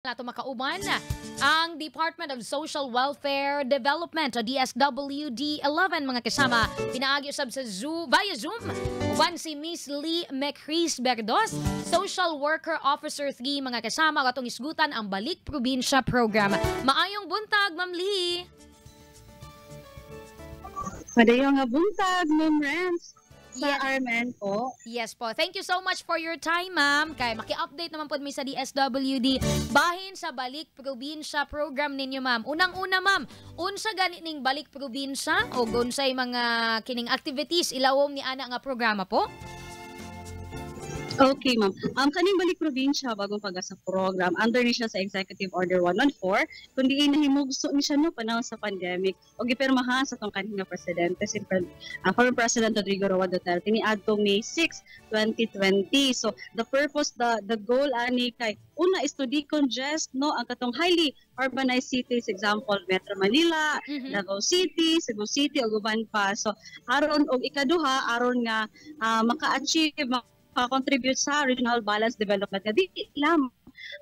Nato makauban ang Department of Social Welfare Development o DSWD 11, mga kasama, pinaagi usab sa Zoom, via Zoom, uban si Miss Lee Mecris Berdos, Social Worker Officer 3, mga kasama, atong isgutan ang Balik Probinsya Program. Maayong buntag, Ma'am Lee. Maayong nga buntag, Ma'am Renz, sa RMN po. Yes po. Thank you so much for your time, ma'am. Kay maki-update naman po mi sa DSWD bahin sa Balik Probinsya Program ninyo, ma'am. Unang-una, ma'am, unsa gani ning Balik Probinsya o unsay mga kining activities ilawom ni ana nga programa po? Okay, ma'am. Kaning Balik Probinsya Bagong Pag-asa Program, under ni siya sa Executive Order 114, kundi nahimugso ni siya no panahon sa pandemic o gipirmahan sa atong kanhi nga presidente, si former President Rodrigo Roa Duterte, niadtong May 6, 2020. So, the purpose, the goal ani kay una is to decongest, no, ang katong highly urbanized cities, example Metro Manila, Davao City, Cebu City ug uban pa. So, aron og ikaduha, aron nga maka-achieve, maka-contribute sa regional balance development nga dili lang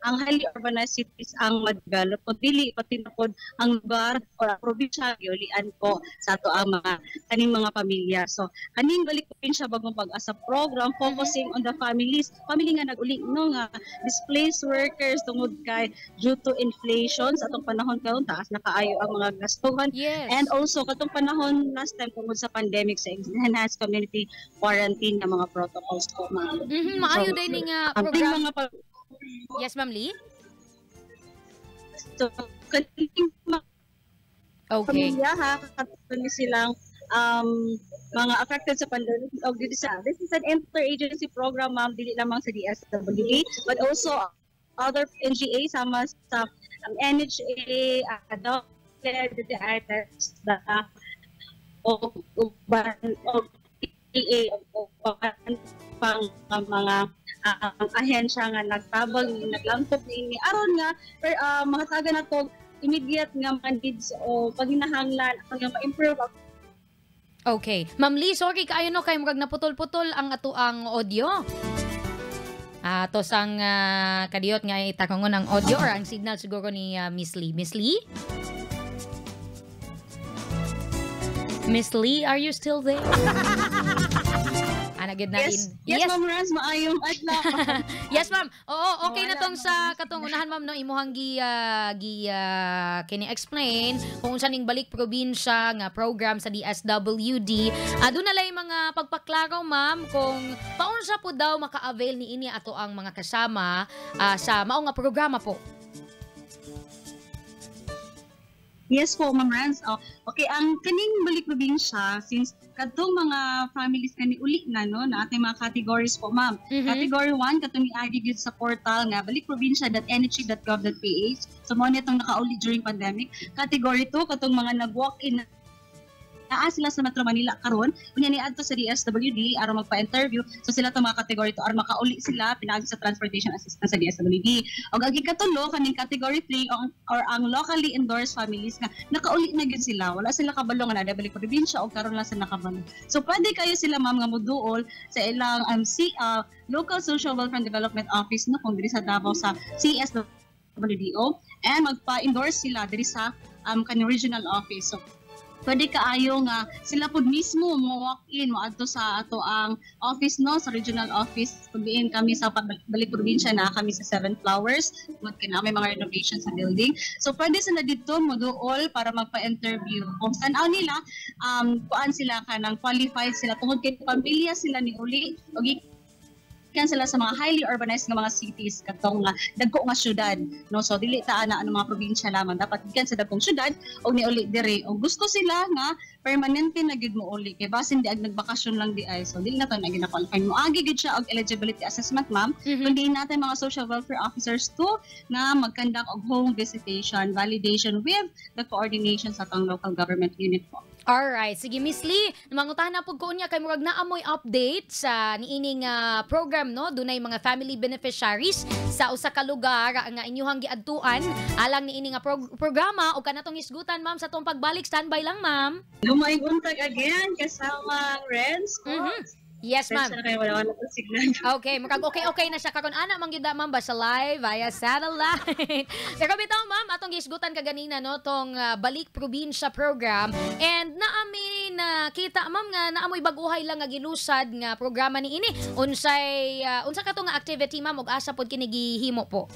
ang highly urbanized cities ang ma-develop kung dili pati na pod ang lugar or ang probinsya giulian po sa ato ang mga kaning mga pamilya. So kaning Balik Probinsya Bagong Pag-asa Program focusing on the families, family nga nag-uli, no, nga displaced workers tungod kay due to inflation sa atong panahon karon, taas na kaayo ang mga gastuhan. And also katong panahon last time tungod sa pandemic, sa enhanced community quarantine nga mga protocols po, ma'am. Maayo So, din ni nga ang program. Mga Yes, Ma'am Lee? So, kaning mga pamilya ha, katong silang mga affected sa pandemic og dili sa, this is an interagency program, ma'am, dili lamang sa DSWD but also other NGA sama sa NHA, Adopted, DTI, TESDA, o uban o PA o uban pang mga ahensya nga nagtabang, naglamtop niini aron nga per mahatagan nato immediate nga mga needs o paghinahanglan aron nga ma-improve ang Okay. Ma'am Lee, sorry kaayo no kay murag naputol-putol ang ato ang audio. Tos ang kadiyot nga itakongon ang audio or ang signal siguro ni Miss Lee. Miss Lee? Miss Lee, are you still there? Ana gid na Yes, in. yes, Ma'am Raz, maayong adlaw. Yes, ma'am. Oo, okay na Wala, tong sa katong unahan, ma'am, no, imuhang gi kini explain kung unsa ning Balik Probinsya nga program sa DSWD. Doon na lang mga pagpaklaro, ma'am, kung paunsa po daw maka-avail ni ini ato ang mga kasama sa mao nga programa po. Yes po, Ma'am Rans. Oh, okay, ang kaning Balik Probinsya, since kadtong mga families kani uli na, no, na ating mga categories po, ma'am. Category 1, katong ni-agi gyud sa portal nga balikprobinsya.nha.gov.ph. So mo ni itong nakauli during pandemic. Category 2, katong mga nag-walk-in naa sila sa Metro Manila karon, unya ni adto sa DSWD aron magpa-interview. So sila tong mga category 2 aron makauli sila pinaagi sa transportation assistance sa DSWD. Og ang ikatulo, kaning category 3 or ang locally endorsed families nga nakauli na gyud sila, wala sila kabalo nga naa Balik Probinsya og karon lang sila nakabalo. So pwede kayo sila, ma'am, nga moduol sa ilang local social welfare and development office, no, kung diri sa Davao sa CSWDO, and magpa-endorse sila diri sa kaning regional office. So pwede kaayo nga sila pud mismo mo walk in, mo adto sa ato ang office, no, sa regional office. Pud diin kami sa Balik Probinsya na kami sa Seven Flowers, tungod kay naa may mga renovation sa building. So pwede sila didto mo duol para magpa-interview. Kung tan-aw nila, kuan sila, kanang qualified sila tungod kay pamilya sila ni uli og gikan sila sa mga highly urbanized nga mga cities, katong nga dagko nga syudad, no. So dili ta ana ang mga probinsya lamang, dapat gikan sa dagkong syudad og niuli diri og gusto sila nga permanente na gyud mouli kay basin di ag nagbakasyon lang di ay. So dili na to na gina-qualify mo, agi gyud siya og eligibility assessment, ma'am. Kundi natin mga social welfare officers too nga mag-conduct og home visitation validation with the coordination sa atong local government unit po. Alright. Sige, Miss Lee, mangutahan na pud ko unya kay murag naamoy update sa niining program, no? Dunay mga family beneficiaries sa usa ka lugar nga inyuhang giadtuan alang niini nga programa o kanatong hisgutan, ma'am, sa tong pagbalik. Standby lang, ma'am. Lumaing untag again kasama Renz po. Yes, ma'am. Pasensya na kayo, wala wala po signal. Okay, murag okay na siya karon, ana man gyud, ma'am, ba sa live via satellite. Pero bitaw, ma'am, atong gisgutan kaganina, no, tong Balik Probinsya program, and naami na kita, ma'am, nga naamoy baguhay lang nga gilusad nga programa ni ini. Unsay unsa kato nga activity, ma'am, ug asa pod kini gihimo po?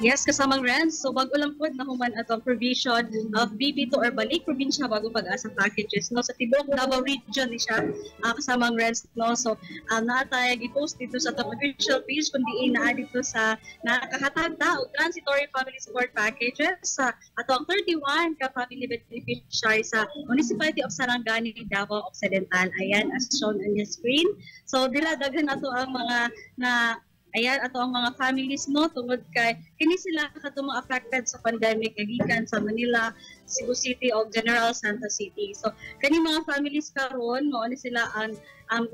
Yes, kasamang Renz. So bago lang po nahuman atong provision of BP2 or Balik Probinsya Bago Pag-asa packages, no, sa tibuok Davao Region ni siya, kasamang Renz, no. So naa tay gi-post dito sa atong official page kung diin naa dito sa nakahatag ta og transitory family support packages sa atong 31 ka family beneficiary sa Municipality of Sarangani, Davao Occidental. Ayan, as shown on the screen. So dila daghan ato ang mga na ayan ato ang mga families, no, tungod kay kini sila katong mga affected sa pandemic nga gikan sa Manila, Cebu City o General Santos City. So kani mga families karon, mao ni sila ang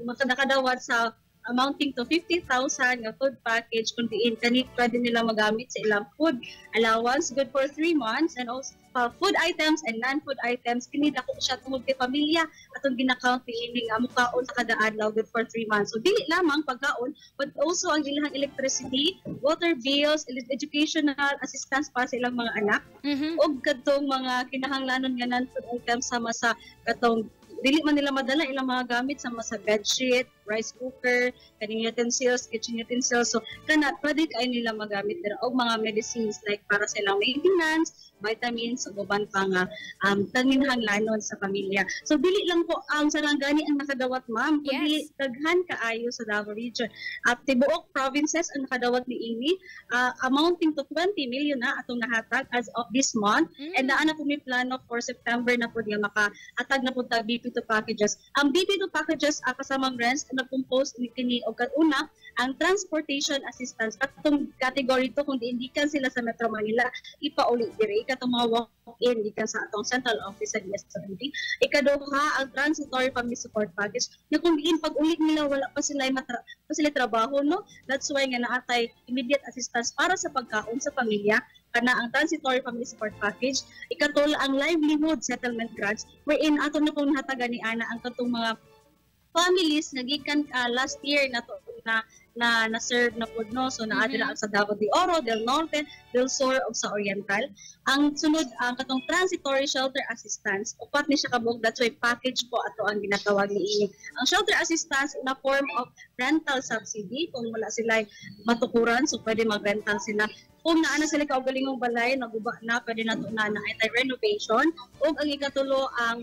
nakadawat sa amounting to 50,000 nga food package kung diin kani pwede nila magamit sa ilang food allowance good for 3 months and also food items and non-food items. Kini dako siya tungod kay pamilya atong ginakount niini nga mukaon sa kada adlaw good for 3 months. So dili lamang pagkaon but also ang ilang electricity, water bills, educational assistance para sa ilang mga anak ug kadtong mga kinahanglanon nga non-food items sama sa katong dili man nila madala ilang mga gamit sama sa bedsheet, rice cooker, kaning utensils, kitchen utensils. So kana pwede kay nila magamit dira og mga medicines like para sa ilang maintenance, vitamins ug uban pa nga panginahanglanon sa pamilya. So dili lang po ang Sarangani ang nakadawat, ma'am, kundi daghan kaayo sa Davao Region. At tibuok provinces ang nakadawat niini, amounting to 20 million na atong nahatag as of this month. And naa na po may plano for September na po nga makahatag na po tag BP2 packages. Ang BP2 packages, kasamang Renz, nag-compose ni kini og una ang transportation assistance atong category 2 kung diin gikan sila sa Metro Manila ipauli diri, katong mga walk-in gikan sa atong central office sa DSWD. Ikaduha, ang transitory family support package na kung diin pag uli nila wala pa sila pa sila trabaho, no, that's why nga naatay immediate assistance para sa pagkaon sa pamilya, kana ang transitory family support package. Ikatulo, ang livelihood settlement grants wherein ato na pong nahatagan ni ana ang katong mga families nga gikan last year na to na na na serve na pud, no. So naa dira sa Davao de Oro, del Norte, del Sur ug sa Oriental. Ang sunod, ang katong transitory shelter assistance, upat ni siya kabuok, that's why package po ato ang ginatawag niini. Ang shelter assistance in a form of rental subsidy kung wala sila matukuran, so pwede mag-rental sila. Kung naa na sila kaugalingong balay naguba na, pwede nato na na renovation. Ug ang ikatulo, ang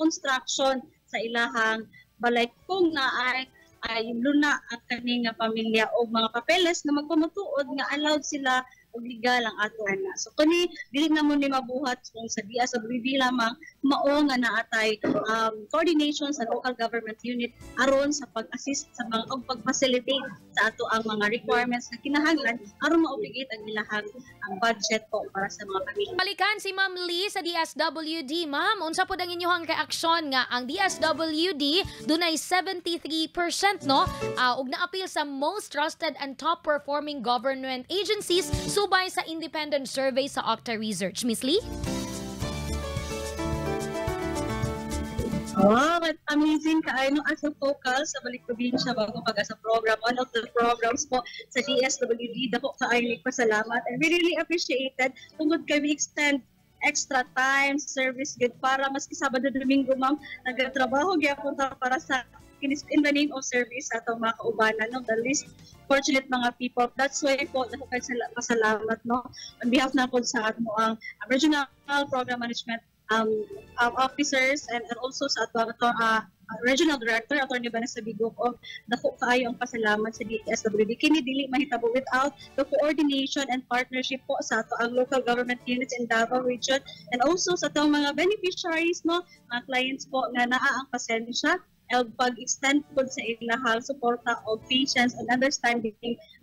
construction sa ilahang balay kung naay ay luna ang kaning nga pamilya o mga papeles na magpamatuod nga allowed sila og legal ang ato ana. So kani dili na mo ni mabuhat kung sa DSWD lamang, mao nga naatay coordination sa local government unit aron sa pag-assist sa mga og pag-facilitate sa ato ang mga requirements na kinahanglan aron ma-obligate ang ilahang ang budget po para sa mga pamilya. Balikan si Ma'am Lee sa DSWD. Ma'am, unsa pod ang inyong reaksyon nga ang DSWD dunay 73%, no, ug naapil sa most trusted and top performing government agencies subay sa independent survey sa Octa Research? Miss Lee? Wow, amazing kaayo, no, as a focal sa Balik Probinsya Bago Pag-asa program, one of the programs po sa DSWD, dako kaayo nagpasalamat and we really appreciated tungod kay we extend extra time, service good para maski Sabado, Domingo, ma'am, nagatrabaho gyapon ta para sa in the name of service sa atong mga kaubanan, no, the least fortunate mga people. That's why po dako kay pasalamat, no, on behalf na po sa ato ang Regional Program Management officers and also sa ato Regional Director, Attorney Vanessa Bigok, og dako kaayo ang pasalamat sa DSWD. Kini dili mahitabo without the coordination and partnership po sa ato ang local government units in Davao Region and also sa atong mga beneficiaries, no, mga clients po nga naa ang pasensya og pag-extend po sa ilahang suporta og patience and understanding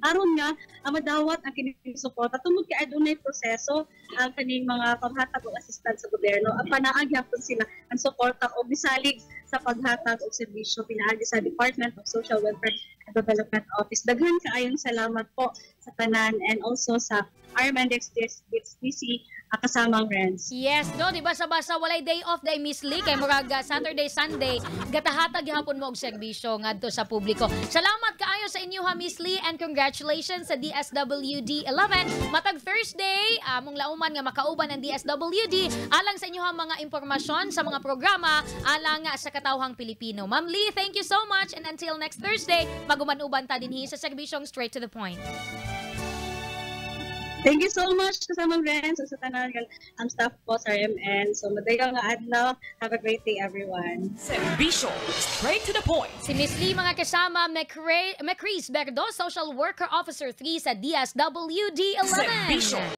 aron nga ang madawat ang kining suporta tungod kay adunay proseso ang kaning mga panghatag og assistance sa gobyerno. Ang panaag gyapon sila ang suporta og misalig sa paghatag og serbisyo pinaagi sa Department of Social Welfare and Development Office. Daghan kaayong salamat po sa tanan and also sa RMN DXDC, kasamang Renz. Yes, no, di ba sa basa walay day off day, Miss Lee, kay murag Saturday, Sunday gatahatag gihapon mo og serbisyo ngadto sa publiko. Salamat kaayo sa inyo ha, Miss Lee, and congratulations sa DSWD 11. Matag Thursday, among lauman nga makauban ang DSWD alang sa inyo mga impormasyon sa mga programa alang sa katawhang Pilipino. Ma'am Lee, thank you so much and until next Thursday, maguban-uban ta dinhi sa serbisyong Straight to the Point. Thank you so much, kasamang Renz, sa tanan ang staff po sa RMN. So madayon nga adlaw. Have a great day, everyone. Serbisyo, straight to the point. Si Miss Lee, mga kasama, Macris Berdo, Social Worker Officer 3 sa DSWD 11. Serbisyo.